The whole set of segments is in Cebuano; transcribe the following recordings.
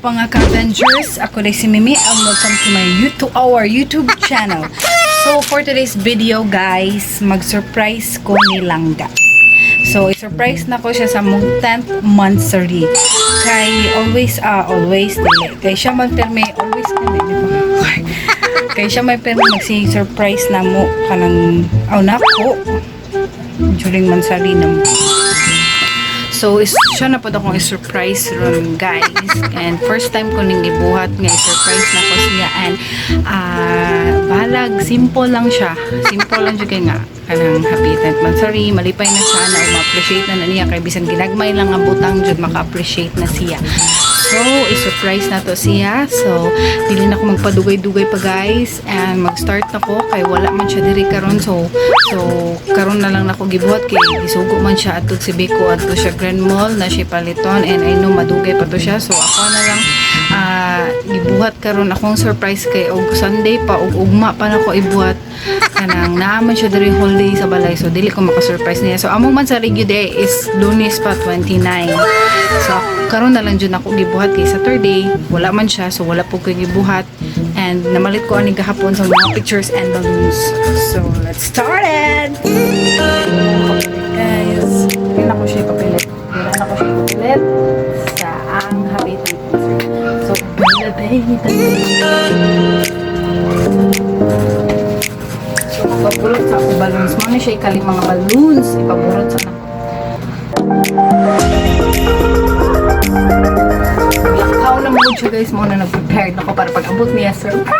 Mga ka-Avengers, ako na si Mimi and welcome to my YouTube, our YouTube channel. So for today's video, guys, mag-surprise ko ni Langga. So i-surprise na ko siya sa mong 10th monthsary. Kay always, always, dili. Kay siya man perme, always kami, di ba? Kay siya may perme magsi-surprise na mo kanang, aw nako, during monthsary na mo. So, is, siya na po akong i-surprise ron, guys. And first time ko ning gibuhat nga i-surprise na ko siya. And bahalag, simple lang siya. Simple lang siya kay nga kanang happy 10th monthsary, malipay na siya na ma-appreciate na niya kay bisan ginagmay lang ang butang jud maka-appreciate na siya. So, i-surprise na to siya. So, dili na ko magpadugay-dugay pa, guys, and mag-start na ko kay wala man siya diri karon. So karon na lang nako gibuhat kay gisugo man siya adto si Biko, adto siya Grand Mall na siya paliton and I know madugay pa to siya. So, ako na lang gibuhat karon akong surprise kay og Sunday pa og ugma pa nako ibuhat kanang naa man siya diri whole day sa balay, so dili ko maka-surprise niya. So among man sa radio day is Lunes pa, 29. So karon na lang jud ako gibuhat kay Saturday wala man siya, so wala po ko gibuhat and namalit ko ani gahapon sa mga pictures and balloons. So let's start it, guys. Dili na ko siya ipapilit, dili na ko siya ipapilit sa ang happy 10th. So baby. So, magpapulot sa ako balloons. Mo na siya ikali mga balloons. Ipabulot sa nako. Lakaw na mo siya, guys. Mo na nag-prepared ako para pag-abot niya, surprise!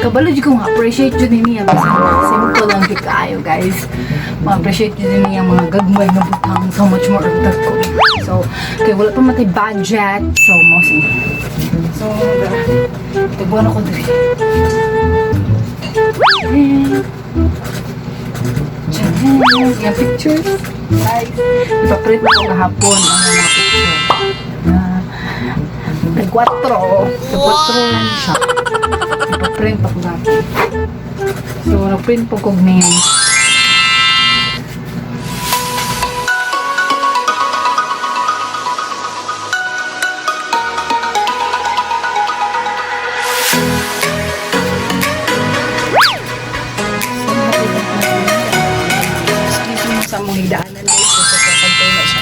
Kabalo jud ko ma-appreciate jud niya. Basta simple lang jud kaayo, guys. Ma-appreciate jud niya mga gagmay nga butang. So much more of that ko. So, kay wala pa matay budget. So, mo So, taguan ako diri. Diyan. Yung pictures. Guys, ipaprint ko kahapon ang mga picture. Na, nag-4. Nag-4 lang siya. Ipaprint ako gahapon. So, nag-print po kog name. So, happy Excuse me sa mong higdaanan, guys. Kasi sa pagkain na siya.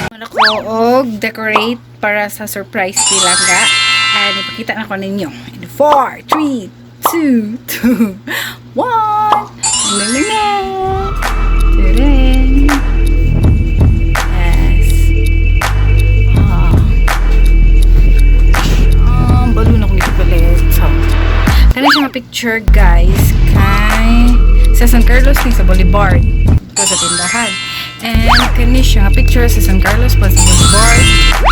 Ano ko og decorate para sa surprise kilangga. And ipakita na ko ninyo. In 4, 3, 2, 2, 1. Nang, nang, nang. Tadang. Yes. Ah. Balloon akong ipapalit. So, kani siya nga picture, guys, kay sa San Carlos ni sa Boulevard. Ito sa tindahan. And kani siya nga picture sa San Carlos pa sa Boulevard.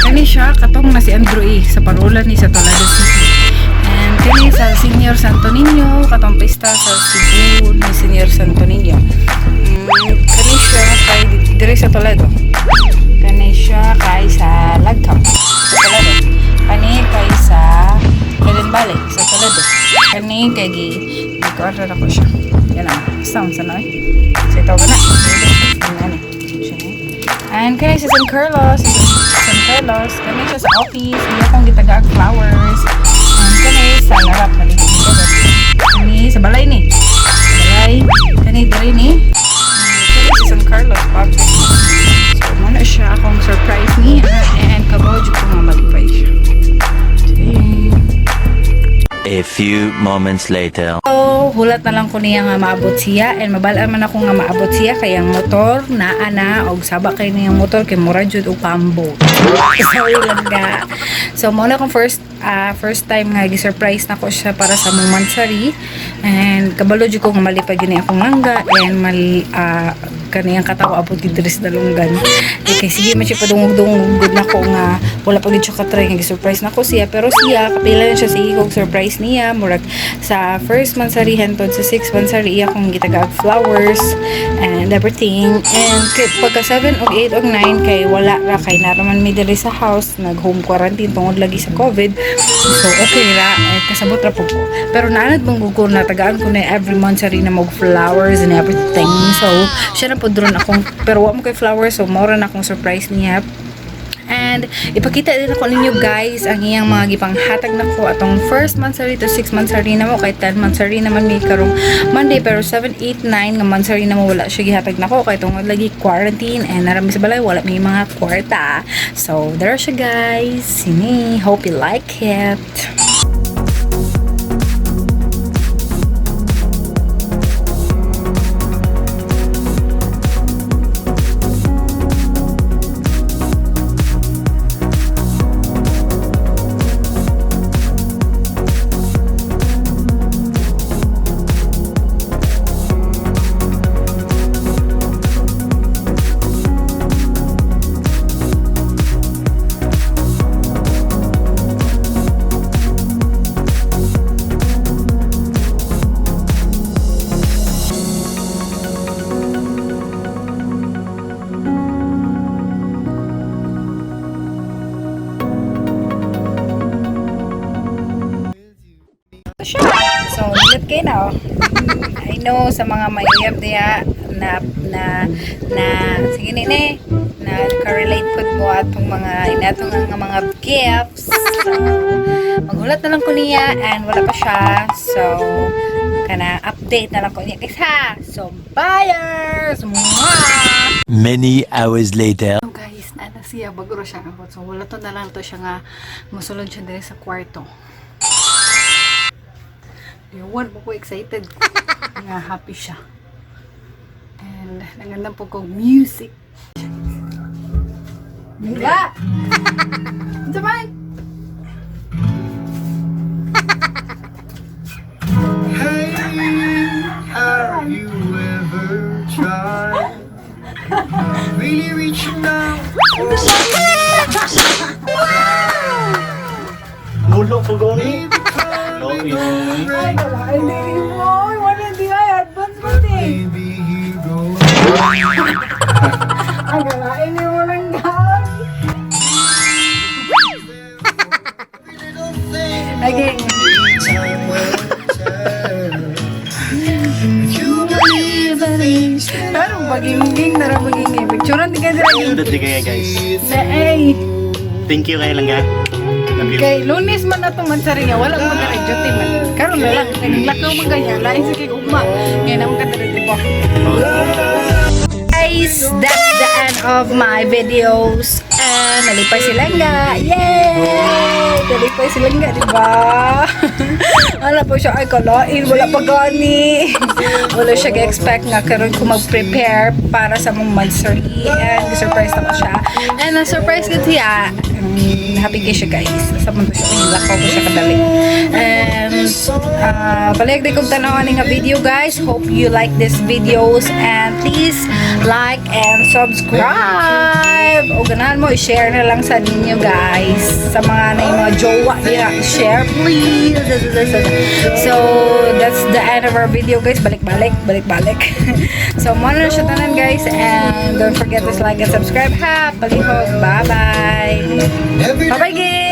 Kani siya katong na si Andrew E. sa parola ni sa Toledo City. And kani sa Senior Santo Niño, katong pista sa Cebu ni Senior Santo Niño. Kani siya kay dire sa Toledo. Kani siya kay sa Lagcam sa Toledo. Kani kay sa Helen Valley sa Toledo. Kani kay gi gi-order ako siya. Yan lang. Basta unsa na eh. Sa ito na. Yan eh. And kani sa San Carlos, sa San Carlos, kani siya sa office, hindi akong gitaga ang flowers. And kani sa Larap, kani kani sa balay ni. Sa balay, kani diri ni. Kani sa San Carlos pa. So, muna siya akong surprise niya and kabaw jud ko nga malipay siya. Sige. A A few moments later. So, hulat na lang ko niya nga maabot siya and mabalaan man ako nga maabot siya kay ang motor naa na og saba kay niyang motor kay mura jud og pambo. Sorry lang ga. So, mao na akong first time nga gi-surprise nako siya para sa among monthsary and kabalo jud ko nga malipay gyud ni akong langga and mal kaniyang katawa abot gid diri sa dalunggan. Eh, kay sige man siya padungog-dungog gud nako nga wala pa gid siya ka-try nga gi-surprise nako siya, pero siya kapila na siya sige kog surprise niya, murag sa first monthsary hantod sa six monthsary iya kong gitagaag flowers and everything, and kay, pagka 7 og 8 og 9 kay wala ra kay naraman mi diri sa house, nag home quarantine tungod lagi sa COVID, so okay ra eh, kasabot ra pud ko, pero naanad mong ko na tagaan ko na every monthsary na mag flowers and everything. So siya na pud ron akong, pero wa mo kay flowers, so mao ra na akong surprise niya. And ipakita din ako ninyo, guys, ang iyang mga gipanghatag nako atong first monthsary to 6 monthsary na mo kay 10 monthsary naman mi karong Monday, pero 7, 8, 9 nga monthsary na mo wala siya gihatag nako kay tungod lagi quarantine and narami sa balay, wala may mga kwarta. So there siya, guys. Sini, hope you like it. Ito siya. So, nilit kayo na, oh. I know, sa mga mayuyab niya, na, na, na, sige nene, na ka-relate po mo atong mga, inatong nga mga gifts. So, maghulat na lang ko niya and wala pa siya. So, kana update na lang ko niya guys ha. So, buyers! Mwah! Many hours later. So guys, naana siya, bago ra siya abot. So wala to na lang to siya nga musulod siya diri sa kwarto. Ewan po ko excited nga happy siya. And nangandam po ko music. Mira! Unsa man? Hey, have you ever tried really reaching out? Mulo po gani. Maybe Ay, wala. Ay, dili mo. Ay, wala di ay. Advance ba di? maybe hero. Ay, wala. Ay, di mo lang gawin. Little thing, Again. time will tell. You believe the things Pero baginging na ra baginging. Picturean di ka dira. Sundot di kaya, guys. Na ay. Thank you kay langga. Love you. Kay Lunes man atong mansari nga wala mo diri duty man. Karon na lang naglakaw man ganyan lain sa kay ugma. Ngayon naman ka diri di ba? Guys, that's the end of my videos. And nalipay sila nga. Yay! Nalipay sila nga, di ba? Wala po siya, ay kalain, wala pa gani. Wala siya ga-expect nga karon ko mag-prepare para sa mong monthsary. And surprise ako siya. And na-surprise ko siya. Happy kay siya, guys. Sa mundo siya, ay, lakaw ko siya kadali. And balik di kong tanawan nga video, guys. Hope you like this videos and please like and subscribe. O ganahan mo, i-share na lang sa ninyo, guys. Sa mga na yung mga jowa diha, share please. So that's the end of our video, guys. Balik-balik, balik-balik. So mo na siya tanan, guys, and don't forget to like and subscribe ha. Palihog. Bye-bye. Every Bye-bye, guys.